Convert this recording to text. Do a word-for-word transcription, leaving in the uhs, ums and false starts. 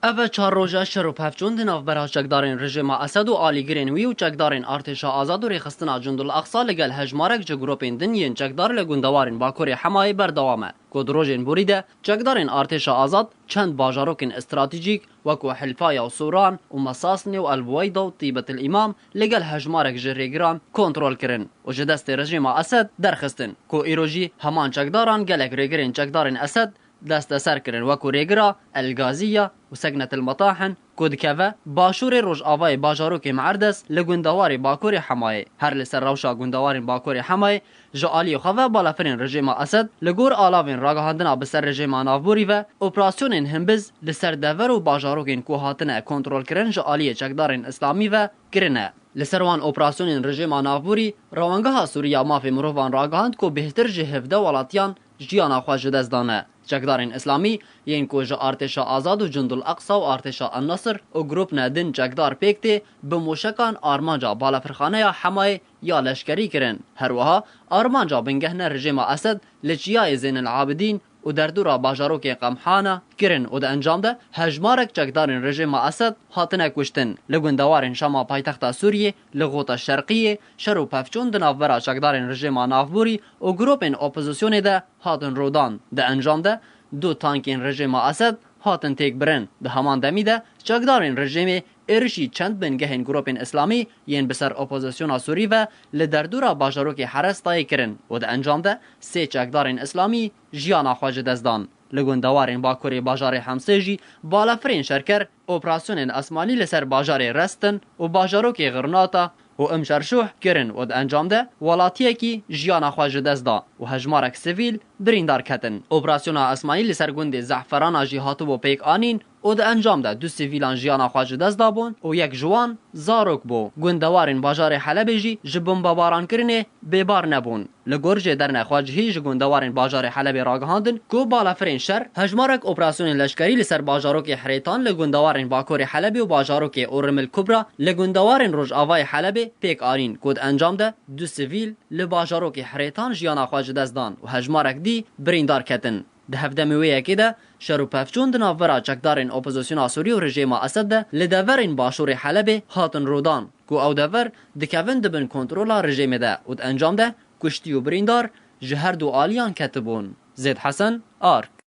Ev e çar roja şer û pevçûn di navbera çekdarên rejîma Esed û alîgirên wî û çekdarên artêşa azad û rêxistina Cundul Aqsa li gel hejmarek ji grûpên din yên çekdar li gundewarên Bakurê Hemayê berdewam e, ku di rojên borî de çekdarên artêşa azad çend bajarokên stratejîk wekû Hilfaya û Sûran û Mesasnê û El Buweyda û Tîbetil Îmam li gel hejmarek ji rêgiran kontrol kirin û ji destê rejîma Esed derxistin, ku îro jî heman çekdaran gelek rêgirên çekdarên Esed desteser kirin, wekû rêgira El Gaziya û Segnetil Metahin, ku dikeve başûrê rojavayê bajarokê Meerdes li gundewarê Bakurê Hemayê. Her li ser rewşa gundewarên Bakurê Hemayê ji aliyê xwe ve balafirên rejîma Esed li gor alavên ragihandina bi ser rejîma navborî ve operasyonên himbiz li ser dever û bajarokên ku hatine kontrolkirin ji aliyê çekdarên îslamî ve kirine. Li ser wan operasyonên rejîma navborî, Rewengeha Sûrî ya Mafê Mirovan ragihand ku bêhtir ji hevdeh welatiyan jiyana xwe ji dest dane. Çekdarên îslamî yên ku ji Artêşa Azad û Cundul Eqsa û Artêşa El-Nasir û grûpne din çekdar pêk tê, bi mûşekan armanca balafirxaneya Hemayê ya leşkerî kirin. Her wiha armanca bingehne rejîma Esed li Çiyayê Zênil Abidîn û derdora bajarokê Qemhana kirin û di encam de hejmarek çekdarên rejîma Esed hatine kuştin. Li gundewarên Şama paytexta Sûriyê, li Xota Şerqiyê, şer û pevçûn di navbera çekdarên rejîma navborî û grûpên opozisyonê de hatin rûdan. Di encam de du tankên rejîma Esed hatin têkbirin. Di heman demî de çekdarên rejîmê êrişî çend bingehên grûpên îslamî yên bi ser opozisyona Sûrî ve li derdora bajarokê Herestayê kirin û di encam de sê çekdarên îslamî jiyana xwe ji dest dan. Li gundewarên Bakurê bajarê Hemsê jî balafirên şerker operasyonên esmanî li ser bajarê Restin û bajarokê Xirnata û Imşerşûh kirin û di encam de welatiyekî jiyana xwe ji dest da û hejmarek sivîl birîndar ketin. Operasyona esmanî li ser gundê Zehferana jî hatibû pêk anîn û di encam de du sivîlan jiyana xwe ji dest dabûn û yek ji wan zarok bû. Gundewarên bajarê Helebê jî ji bombebarankirinê bêbar nebûn. Li gor jêderine xwecihî ji gundewarên bajarê Helebê ragihandin ku balafirên şer hejmarek operasyonên leşkerî li ser bajarokê Hirêtan li gundewarên Bakurê Helebê û bajarokê Urimil Kubra li gundewarên rojavayê Helebê pêk anîn ku di encam de du sivîl li bajarokê Hirêtan jiyana xwe ji dest dan û hejmarek dî birîndar ketin. Di hevdemê wê yekê de şer û pevçûn di navbera çekdarên opozisyona Sûrî û rejîma Esed de li deverên başûrê Helebê hatin rûdan, ku ew dever dikevin di bin kontrola rejîmê de û di encam de kuştî û birîndar ji her du aliyan ketibûn. Zêd Hesen, Ark.